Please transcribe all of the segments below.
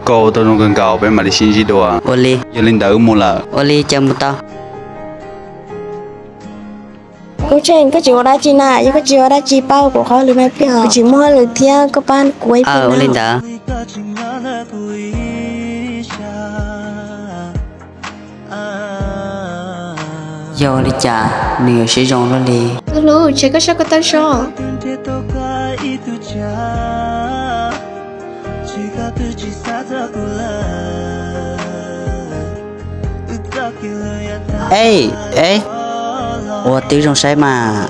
Koj ua tau zoo kawg nkaus, peb mam li sib ntsib dua. Ua li. Yog li ntawd wb mus lawm. Ua li, cia mus tau. Koob Tsheej, koj tsis ua dab tsi na? Yog koj tsis ua dab tsi pab kuv qhov lwm na, kuv tsis muaj hauj lwm thiab, koj pab kuv ib pliag. Ua li ntawd. Yog ua li cas nws yuav siab zoo luaj li? Tus hlub, ntshe koj sab koj tawb soj. Ej, ej, ua tib zoo saib mas.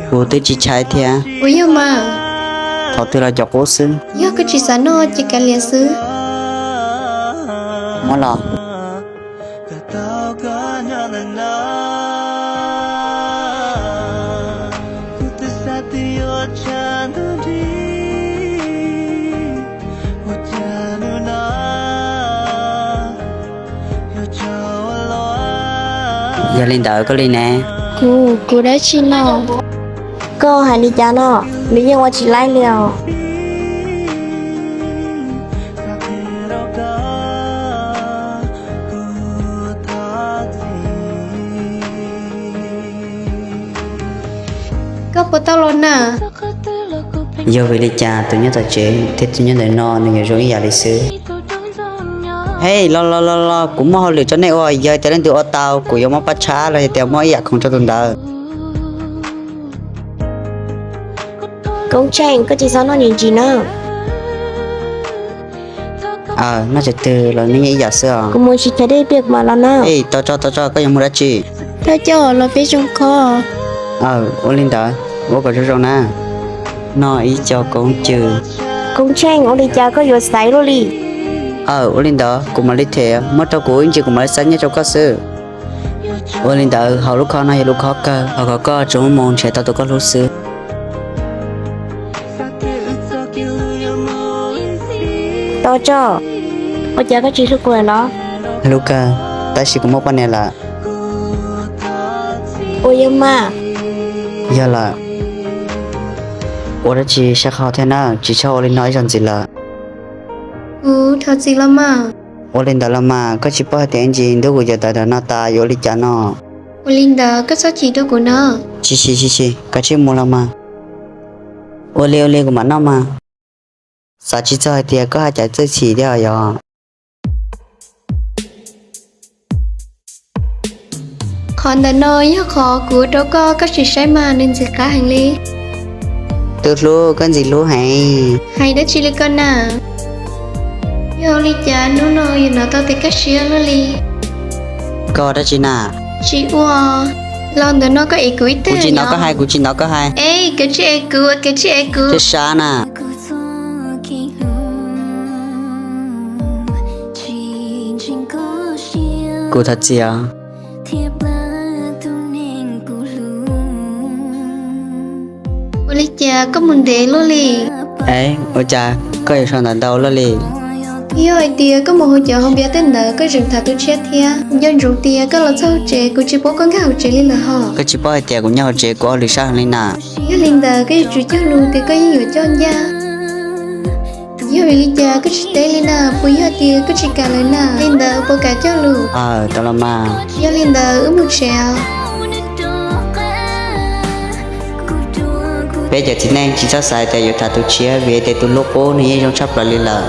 Kuv twb tsis ntshai thiab. Ua yog mas. Thaum twg los cov qub xwb. Yog koj tsis xav noj ces kav liam xwb. Muab los. Yog li ntawd koj li ne? Kuv, kuv dab tsi no? Koj hais li cas no? Nws yeej ua tsis laib li os. Koj puas tau los na? Yog vim li cas tus nyob tom tsev thiab tus nyob ntawm no nws yuav zoo ib yam li xwb? Hej, los los los los, kuv muaj hauj lwm rau nej ua, yog tias leej twg ua tau kuv yuav muab paj tshab los yog tias muab ib yam khoom rau tus ntawd. Koob Tsheej, koj tsis txhob noj ntsim ntsim na. Aw, noj tsis twg los nej yeej ib yam xwb os. Kuv mus tsis chaw deb ib pliag kuv mam los na. Ej, tau tso, tau tso, koj yuav mus dab tsi? Thov coj los peb zoo qhov. Aw, ua li ntawd, ua kom zoo zoo na. Noj ib co koob cw. Koob Tsheej, ua li cas koj yuav xaiv luaj li? Aw, ua li ntawd, kuv mam li them, muab rau kuv ib ntsis kuv mam li xa nyiaj rau koj xwb. Ua li ntawd, hauv lub khob no yog lub khob kawg, hos kom koj tsuas muaj moo nrhiav tau tus koj hlub xwb. Tau tso, ua cas koj tsis hlub kuv lawm los? Hlub kawg, tab sis kuv muaj poj niam lawm. Ua yog mas. Yog lawm. Ua dab tsi sab qhov thiab na, tsis txhob ua li no ib zaug ntxiv lawm. Kuv thov txim los mas. Ua li ntawd los mas, koj tsis paub hais tias ib ntsis ntuj kuv cov tawv nram no tas yuav ua li cas no. Ua li ntawd koj txhob chim rau kuv na. Tsis chim, tsis chim, koj tsij mus los mas. Ua li ua li kuv mam noj mas. Xav tsis txog hais tias koj haj caiv txawj chim thiab yog. Qhov ntawm no yog qhov kuv ua rau koj, koj sim saib mas nws ntxim qab heev li. Tus hlub, koj ntxim hlub heev. Hais dab tsi li koj na? Yog li cas hnub no yuav hnov tau tias koj siab luaj li? Koj ua dab tsi na? Tsis ua. Los ntawm no koj ev kuv ib teg. Kuv tsis hnov koj hais, kuv tsis hnov koj hais. Ej, koj tsis ev kuv, koj tsis ev kuv. Sab sab na. Kuv thov txim os. Ua li cas koj mus ntev luaj li? Ej, ua cas koj yuav sau ntawv ntau luaj li? Yog hais tias koj mus hauv cov hauv npias tej ntawd koj tseem tham tus tshiab thiab. Nco ntsoov tias koj los txog hauv tsev kuv tsis pub koj nkag hauv tsev li lawm hos. Koj tsis paub hais tias kuv nyob hauv tsev kuv ua lwm sab heev li na. Yog li ntawd koj yuav tsum cog lus tias koj yeej yuav coj ncaj. Yog vim li cas koj tsis teb li na? Puas yog tias koj tsis kam lawm na? Li ntawd puas kam cog lus? Aw, tau los mas. Yog li ntawd wb mus tsev os. Peb cov txiv neej tsis txhob xav tias yuav tham tus tshiab vim tias tus hlub qub nws yeej zoo tshaj plaws li lawm.